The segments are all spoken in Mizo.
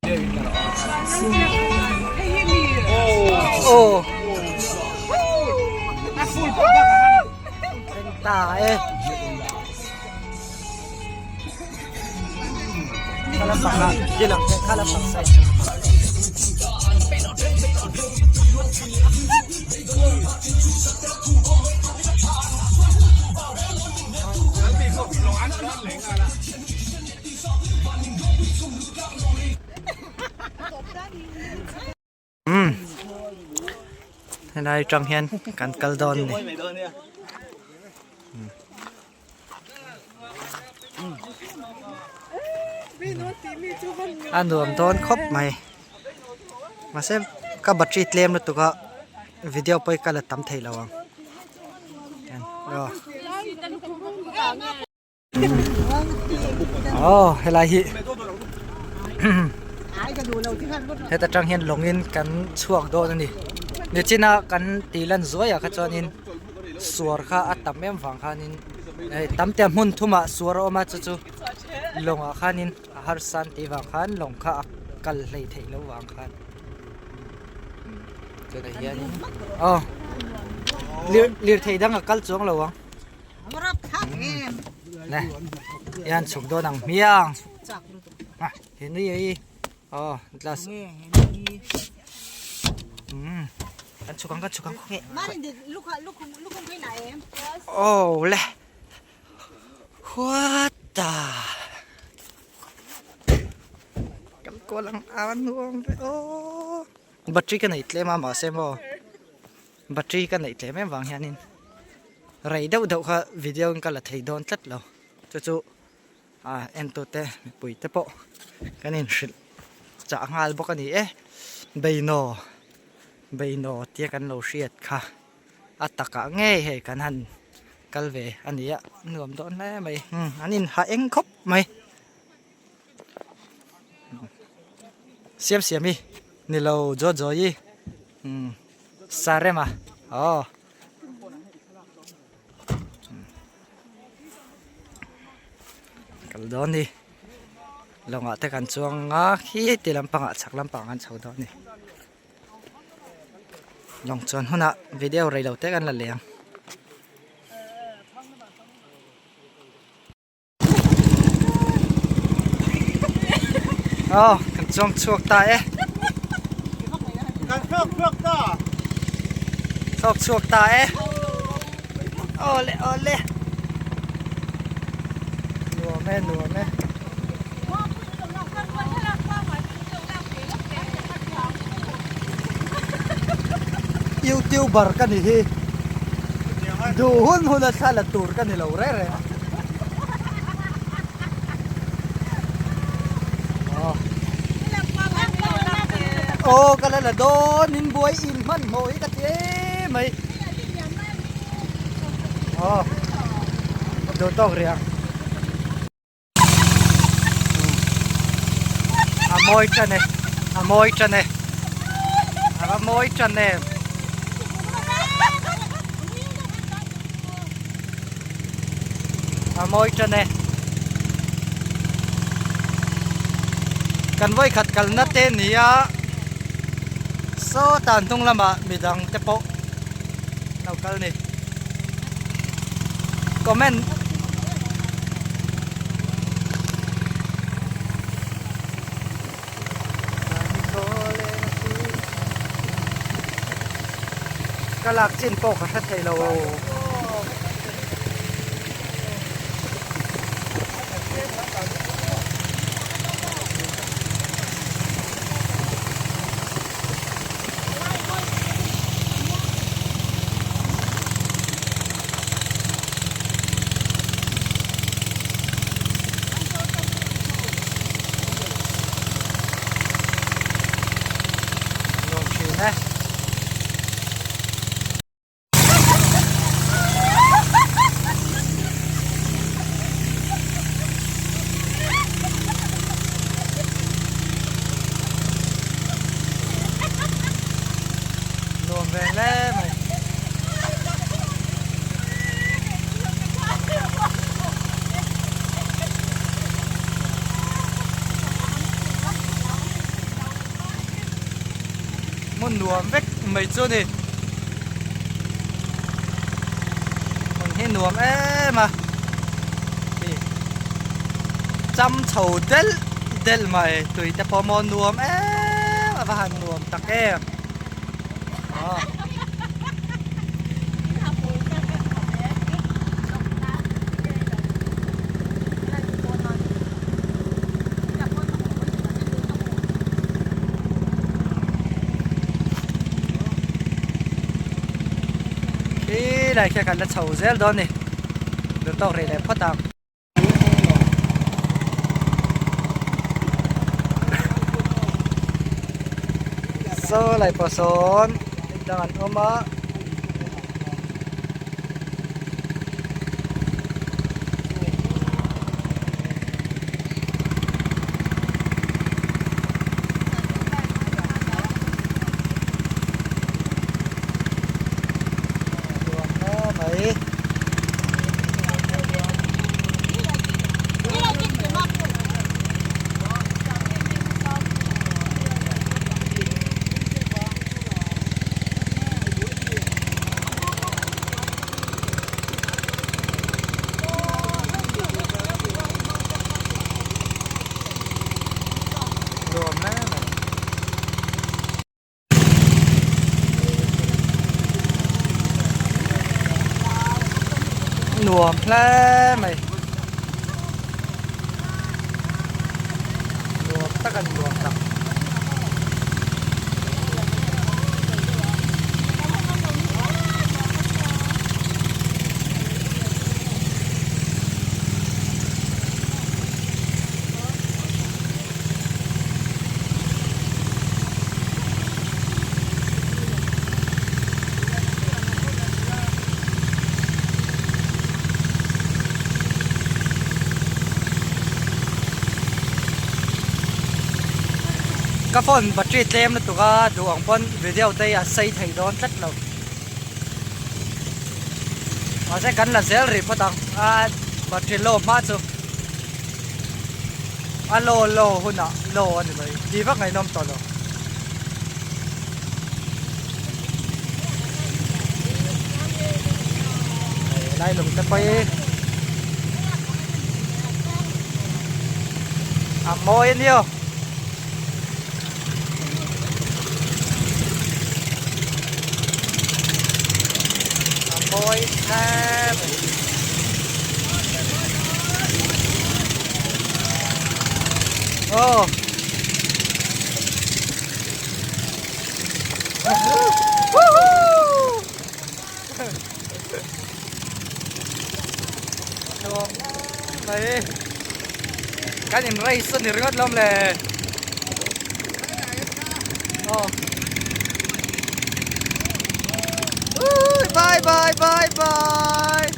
Aw thleng ta e kha lampang ah dil ang che kha lampang side umm helai atang hian kan kal dawn a ni a nuam dawn khawp mai mahse ka battery tlem lutuk a video pawh hi ka la tam thei lo ang aw helai hi heta tang hian lawngin kan chhuak dawn a ni nichina kan tih lan zuai ah kha chuanin suar kha a tam em vang khanin hei tam te hmun thumah suar a awm a chu chu lawngah khanin a harsa an tih vang khan lawng kha a kal hlei theih loh vang khan tunah hianin aw lirthei dang a kal chuang lo ang. Nè, yan chhuk dawn ang hmiang. À, hiện đi đi. Ờ, là Kan chhuk ang, kan chhuk ang. Oh, le. What the? Kan kawl ang a nuam ve aw. Battery ka nei tlem a mahse maw. Battery ka neih tlem em vang hianin rei deuh deuh kha video in ka la thei dawn tlat lo chu chu ah entute mipui te pawh kan inhrilh chah nghal bawk a ni e beinaw beinaw tia kan lo hriat kha a takah ngei hei kan han kal ve a ni a nuam dawn hle mai an inhah eng khawp mai. Siam siam i ni lo zaw zaw i umm sarem a aw kal dawn ni lawngah te kan chuang a khi ti lampangah chhak lampangah an chho dawn ni lawng chuan hunah video rei lo te kan la leng. Aw kan chuang chhuak ta e Kan chhuak chhuak ta Chhuak chhuak ta e Awle awle Nuam e nuam e Youtuber ka ni hi Duh hun hun a thla la tur ka ni lo reng reng a. Aw ka la la dawn in buai in hmanhmawh hi ka ti em mai. Aw duh tawk rih ang. A mawi tan e a mawi tan e a va mawi tan em a mawi tan e kan vawikhat kalna te nia sawtah hnung lamah midang te pawh lo kal ni. Comment Ka lak chin pawh ka hre thei lo. Nuam thin e. Nuam ve hle mai. Hmun nuam vek mai chu a ni. Hmun hi nuam em a. Khi cham chho delh delh mai tui te pawh maw nuam em a va han nuam tak em. Aw. Khi lai khian kan la chho zel dawn a ni duh tawk rih leh phawt ang. Saw lai pawh sawn dang an awm a. Nuam hle mai. Nuam hle mai. Nuam tak a ni nuam tak. Ka phone battery tlem lutuk a duh ang pawn video te hi a sei thei dawn tlat lo mahse kan la zel rih phawt ang a battery low hma chu a low low hunah low a ni mai tih vak ngaihnawm tawh lo. Lai lung te pawh hi a mawi a nia. A mawi hle mai. Aw. Mai kan in race a ni ringawt lawm le aw bye bye bye bye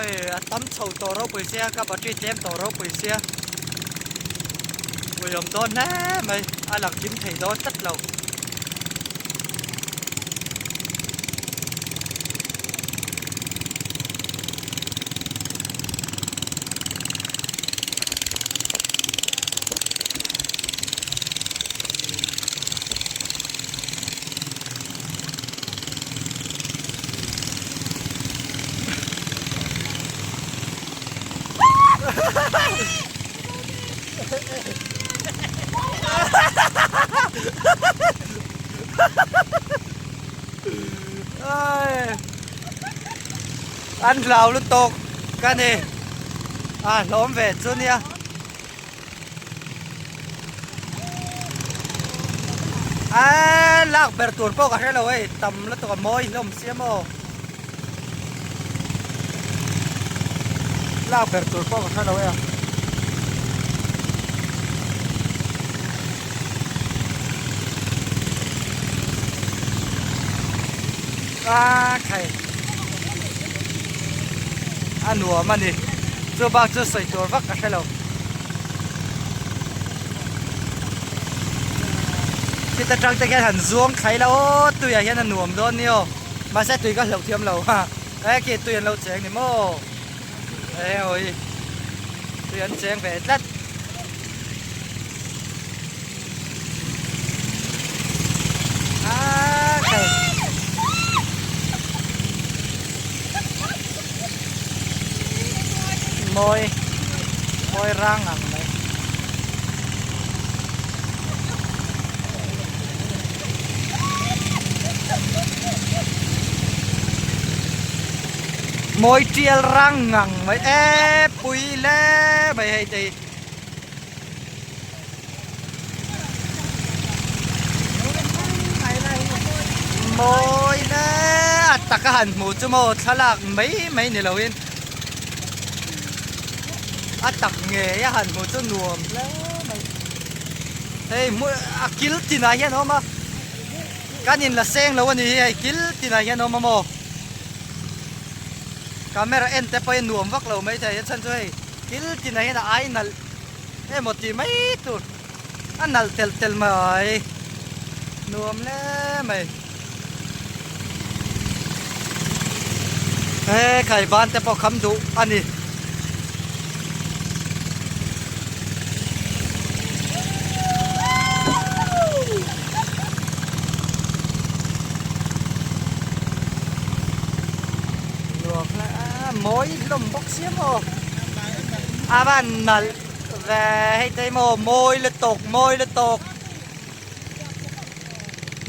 Oi a tam chho tawh ropui sia ka battery tlem tawh ropui sia ui awm dawn hle mai a lang kim thei dawn tlat lo. An hlau lutuk ka ni a hlawm ve chu nia. A lak ber tur pawh ka hre lo hei tam lutuk a mawi hlawm sia maw lak ber tur pawh ka hre lo hei a. A khai a nuam a ni chu bak chu sawi tur vak ka hre lo khita tang te khian han zuang thlai la aw tuiah hian a nuam dawn ni aw mahse tui ka hlauh thiam lo ha e khi tui an lo cheng ni maw e awi tui an cheng ve tlat. Mawi mawi rang ang mai. Mawi tial rang ngang mai e pui le mai hei te hi. Mawi hle a taka han hmuh chu maw thlalak mai mai ni loin a tak ngei a han hmuh chu nuam hle mai hei hmun a kil tinah hian a awm a kan in la seng lo a ni hi hei kil tinah hian a awm a maw camera en te pawhin nuam vak lo maithei a chhan chu hei kil tinah hian a ai nalh. Emaw tih mai tur a nalh telh telh mai nuam hle mai he khai ban te pawh kham duh a ni. Nuam hle a mawi hlawm bawk sia maw a van nalh ve hei te maw mawi lutuk mawi lutuk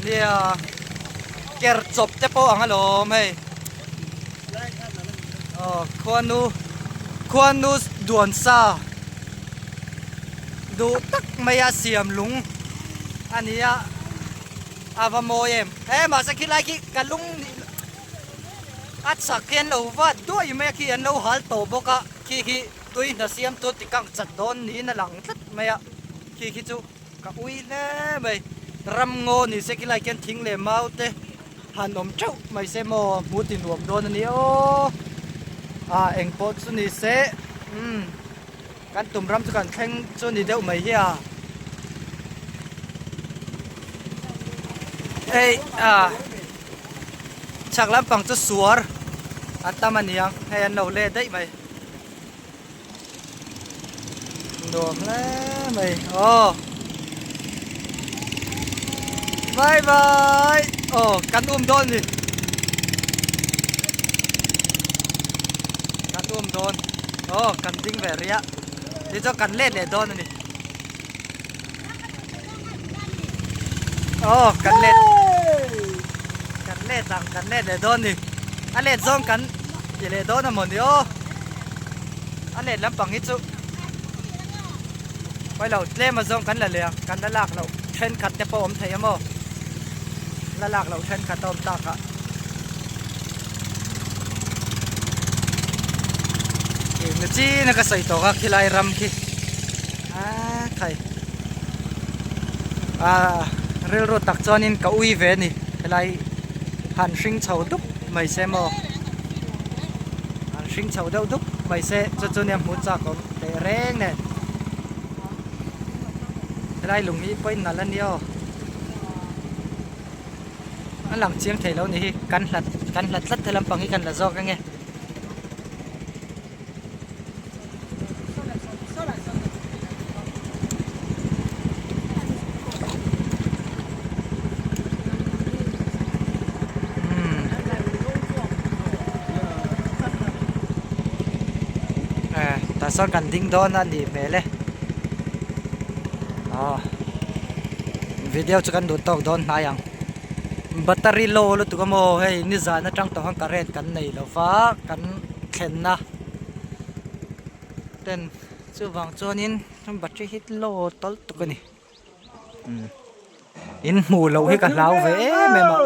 nia ker chawp te pawh ang alawm hei aw khuanu khuanu duan sa duh tak mai a siam lung a ni a a va mawi em he mahse khilai khi ka lung A chak hi an lo vat duai mai a khi an lo hal tawh bawk a khi khi tui hna siam chu ti kang chat dawn niin a lang tlat mai a khi khi chu ka ui hle mai ram ngaw ni se khilai khian thing leh mau te han awm teuh mai se maw hmu ti nuam dawn a ni aw a engpawh chu ni se umm kan tum ram chu kan thleng chu ni deuh mai hi a hei a. Chhak lampang chu suar a tam a niang hei an lo let daih mai nuam hle mai aw bye bye aw kan um dawn ni kan um dawn aw kan ding ve rih a tichuan kan let leh dawn a ni. Aw kan let kan let ang kan let leh dawn ni a let zawng kan ti leh dawn a mawni aw a let lampang hi chu pawi lo tlem a zawng kan la leh ang kan la lak loh thenkhat te pawh awm thei a maw la lak loh thenkhat a awm tak ah ih chin a ka sawi tawk a khilai ram khi. A khai a rilru tak chuanin ka ui ve a ni helai han hring chho dup mai se maw han hring chho deuh dup mai se chu chu nia hmuh chak awm teh reng nen helai lung hi pawhin nalh a nia aw a lang chiang thei lo a ni hi kan hlat kan hlat tlat helam pang hi kan la zawk ange. Tah sawn kan ding dawn a nih hmel e aw video chu kan duh tawk dawn hnai ang battery low lutuk a maw hei nizan atang tawh khan current kan nei lo va kan thlenna ten chuvang chuanin battery hi low tawlh tuk a ni in hmuh loh hi ka hlau ve em em a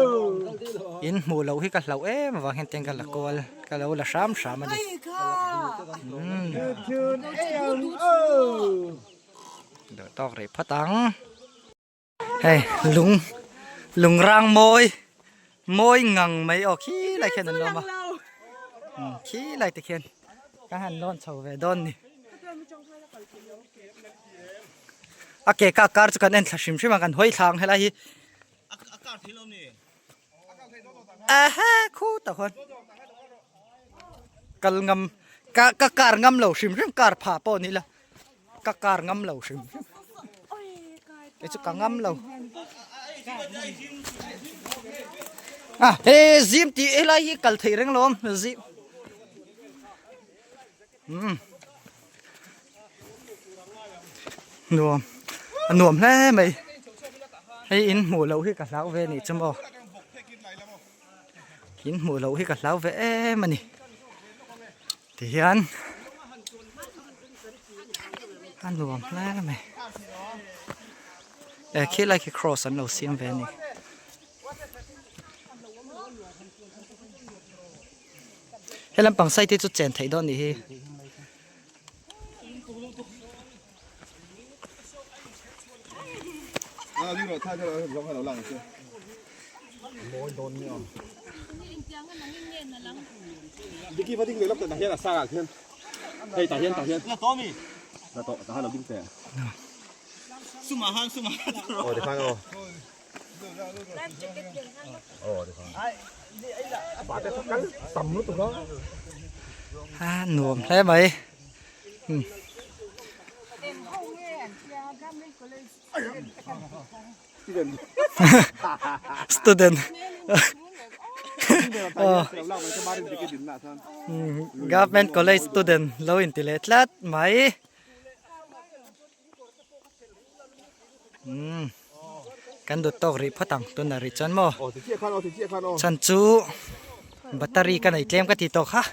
in hmuh loh hi ka hlauh em avang hian tiang ka la kual ka lo la hram hram a ni duh tawk rih phawt ang. Hei lung lung rang mawi Mawi ngang mai aw khi lai khian an lawm a khi lai te khian kan han lawn chho ve dawn ni. A ke ka kar chu kan en thla hrim hrim a kan hawi thla ang helai hi. Aha khu tak huan kal ngam ka ka kar ngam lo hrim hrim kar pha pawh ni la ka kar ngam lo hrim hrim kei chu ka ngam lo a he zim tih helai hi kal theih reng lawm zim umm nuam a nuam hle mai hei in hmuh loh hi ka hlau ve anih chu maw in hmuh loh hi ka hlau ve em a ni tihian a nuam hle mai e khilai khi cross an lo siam ve a ni. He lampang side hi chu chen theih dawn nih hi. A nuam hle mai student government college student lo inti leh tlat mai. Umm kan dawt tawk rih phawt ang tunah rih chuan maw chhan chu battery ka nei tlem ka ti tawk ha.